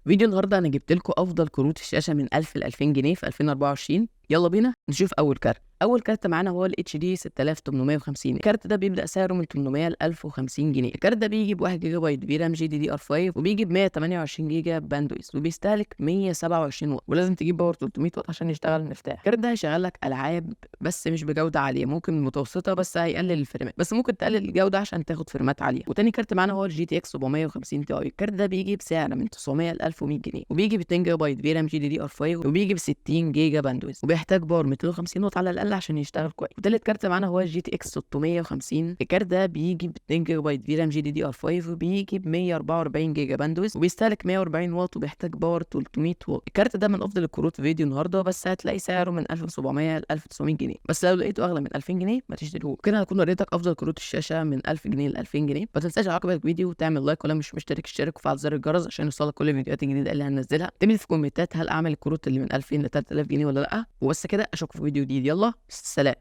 فيديو النهارده انا جبت لكم افضل كروت الشاشة من 1000 ل 2000 جنيه في 2024. يلا بينا نشوف اول كارت. اول كارت معانا هو ال HD 6850. الكارت ده بيبدا سعره من 800 ل 1050 جنيه. الكارت ده بيجي ب 1 جيجا بايت VRAM GDDR5، وبيجي ب 128 جيجا bandwidth، وبيستهلك 127 واط، ولازم تجيب power 300 واط عشان يشتغل مرتاح. الكارت ده هيشغل لك العاب بس مش بجوده عاليه، ممكن متوسطه بس هيقلل الفريمات، بس ممكن تقلل الجودة عشان تاخد فريمات عاليه. وتاني كارت معانا هو ال GTX 750 Ti. الكارت ده بيجي بسعر من 900 ل 1100 جنيه، وبيجي ب 2 جيجا بايت VRAM GDDR5، وبيجي ب 60 جيجا bandwidth، وبيحتاج power 250 واط على الاقل عشان يشتغل كويس. وتالت كارت معانا هو ال GTX 650. الكارت ده بيجي ب 2 جيجا بايت VRAM GDDR5، وبيجي ب 144 جيجا bandwidth، وبيستهلك 140 واط، وبيحتاج power 300 واط. الكارت ده من افضل الكروت في فيديو النهارده، بس هتلاقي سعره من 1700 ل 1900 جنيه، بس لو لقيته اغلى من 2000 جنيه ما تشتريهوش. كده هكون وريتك افضل كروت الشاشة من 1000 جنيه ل 2000 جنيه. ما تنساش عقب الفيديو تعمل like، ولو مش مشترك اشترك وفعل زر الجرس عشان يوصلك كل الفيديوهات الجديدة اللي هننزلها. اكتب في كومنتات هل اعمل الكروت اللي من 2000 ل 3000 جنيه ولا لا. وبس كده، اشوفكم في فيديو جديد، يلا سلام.